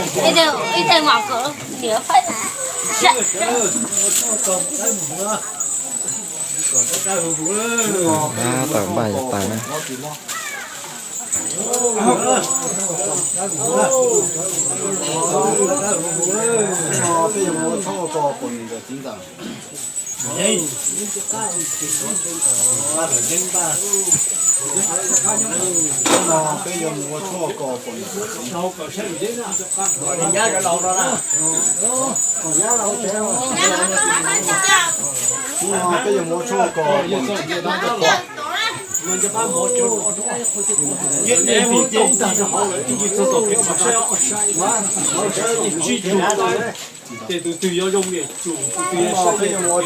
Ib teg, ib teg mas kom niam faib. Tawm npaj yuav tawm na. Peb yuav muab tshuaj ko pom txiv dab rau pom. Peb yuav muab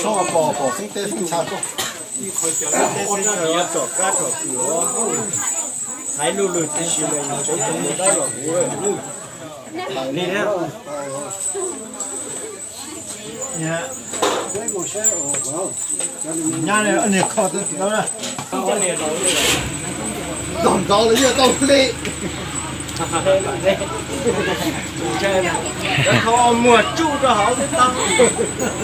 tshuaj ko pom xeeb teb xeeb chaw tuaj. Tsom kab tsom kwm, hais lus lwm tib si los yus tsev tseem mus dab los huv. Nyab niag kho tau na. Nrov nrov los yeej tau li. Cov kho muag tsuj rau hauv xwb tau.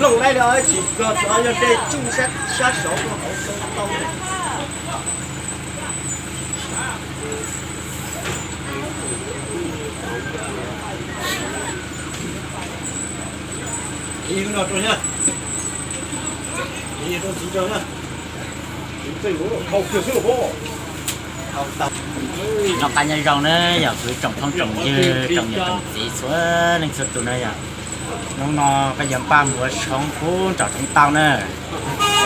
Looj laib li tsis plog txog yog dej tsuj sab saud rau hauv xwb tau. Noj qab nyob zoo na yog kuv tsoom phooj tsoom ywg tsoom niam tsoom txiv txhua leej txhua tus na yog. Hnub no peb yuav npaj mus ua tshoob pub nram Thoob Tauj na.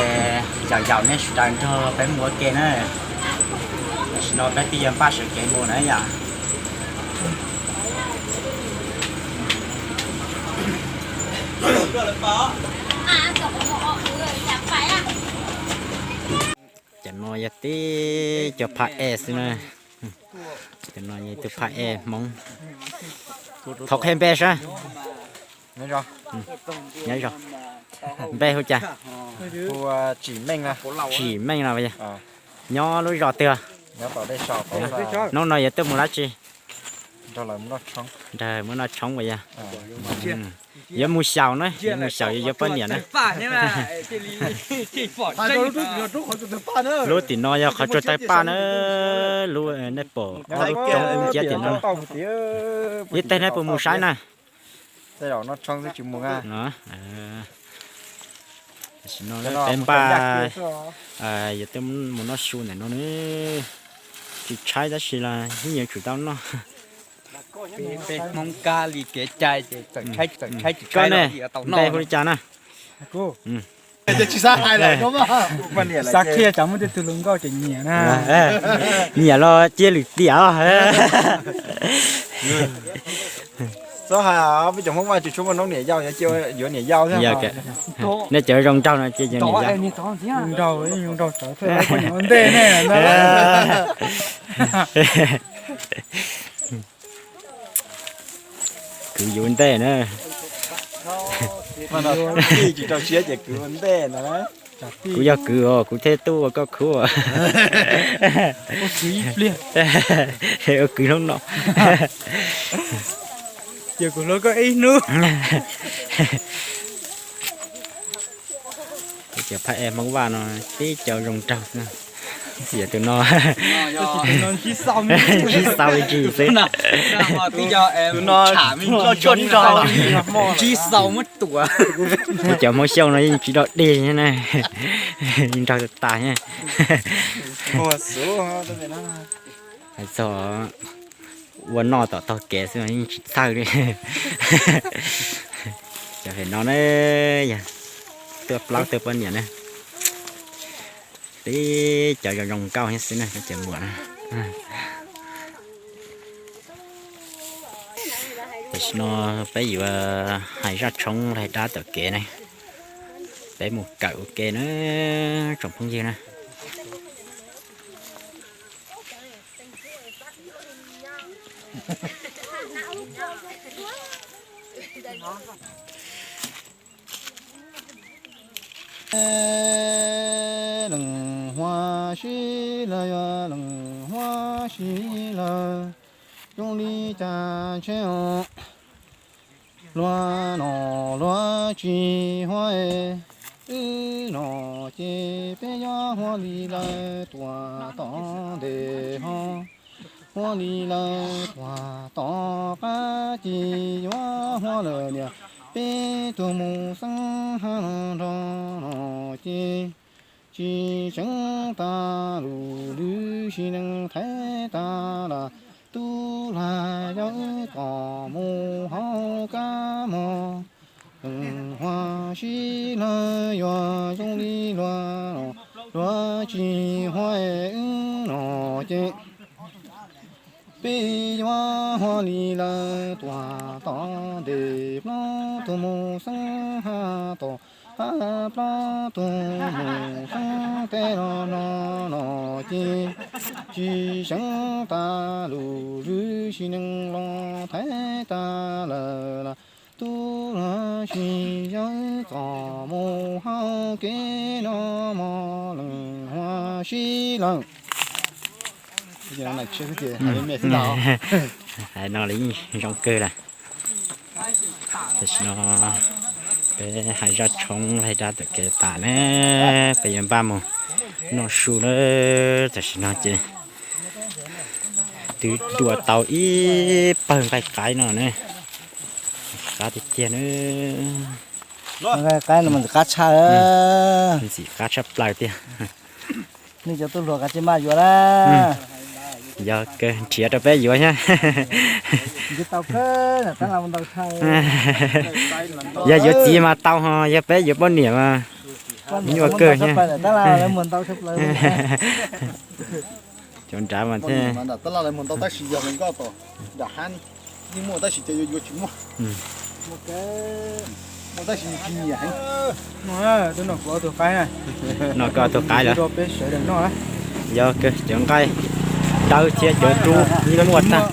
Es yaum yaum nej sawv daws nrog peb mus ua ke na. Tam sim no peb twb yuav npaj sawv kev mus na yom. Cov no yog tib cov phaj ej xwb na. Cov no yog ib tug phaj ej Hmoob. Thov qhia npe saib. Nyob zoo. Npe hu cas? Tsim Meej no. Nyob lub zos twg? Hnub no yuav tuaj mus dab tsi? Nrog mus noj tshoob uas yog. Yuav mus xyaum na, yuav mus xyaum yuav yuav poj niam na. Lub tim no yog qhov tsua tawg paj na, lub nej pom ob lub roob ub nciab tim no. Ib teg nej puas mus saib na? Tam sim no peb npaj yuav tuaj mus noj su ntawm no na. Tsis tshaib tab sis los yeej yuav tsum tau noj. Peb Hmoob kab li kev cai ces txawm tshaib txawm tshaib tsis tshaib los yeej tau noj. Npe hu li cas na? Xav qhia tsam muaj tej tug hluas nkauj tseem nyiam na. Nyiam los cia lwm tiam. Txhob hais peb cov Hmoob Vaj tsis tshua muaj noob niam yau, yuav niam yau thiab. Nej cov zoo nraug no cia yus niam yau. Zoo nraug, zoo nraug, ua ntej ne. Kwv yus ua ntej na. Tsis rau siab ces kwv ua ntej na. Kuv yog kwv os, kuv thiaj tuaj ua koj khub. Ua kwv ib pliag. Ua kwv hnub no. Ces kuv hlub koj ib hnub. Cov phaj ej Hmoob Vaj no tib co zoo nraug. Yog tus no ntsib xau me ntsis xwb. Ntsib xau muab tuam. Peb cov Hmoob Xyooj no yeej tsis dog dig na, nraug tas tas na. Hais txog ua noj tom taug kev xwb yeej tsis txhawj li. Cov pem no na yog tuaj plaub tuaj poj niam na. Tib cov zoo zoo nkauj thiab xwb na cov muam na. Tam sim no peb yuav hais zaj tshoob los hais dab tom kev ne, peb mus kawm ua ke na tsoom phooj ywg na. Leej Huab Sib Laws, yog Leej Huab Sib Laws, zoo li cas ntshe os. Luag no luag tsis huab, wb no ces peb yuav huab li lawv tuam tom ntej ho. Huab li lawv tuam tom qab ces yuav huab lawm niam. Peb tuaj mus xeeb hab nrog no ces tsis seev tas lus lwm sim neej thaiv tas las. Tub lag yog wb txom mus hauv kab mog. Leej huab sib lawv yuav zoo li luag no, luag tsis huab wb no ces peb yuav huab li lawv tuam tom ntej plaub tug mus xeeb hab tom qab plaub tug mus xeeb teb no no no ces tsis seev tas lus lwm sim neej los thaiv tas lawm las. Tub lag sis yog wb txom mus hauv kev no mog leej huab sib lawv. Hais no los yeej zoo kawg lawm. Tam sim no peb hais zaj tshoob laig rau tom kev tas ne, peb yuav npaj mus noj su lawm. Tam sim no ces twb dua tau ib pawg nqaij qaib no ne, qab tiag tiag na. Nqaij qaib no mas ntxim qab tshaj, ntxim qab tshaj plaws tiag. Nej cov tub hluas kav tsij maj yuav na. Yog kawg nrhiav rau peb yuav thiab. Yog yuav txiv mas tau ho, yog peb yuav poj niam mas nyuaj kawg thiab. Cov nrad mas thiab. Tab laj lawv muag ntau tab sis yog hluas nkauj tom nram hab yeej muaj tab sis cov yuav yuav tsis muaj. Muaj tab sis tsis nyiam heev. Twb noj kuv ob tug qaib na. Noj koj ob tug qaib lawm. Rau peb sawv daws noj na. Yog kawg cov nqaij dawb thiab cov dub yeej muaj tag.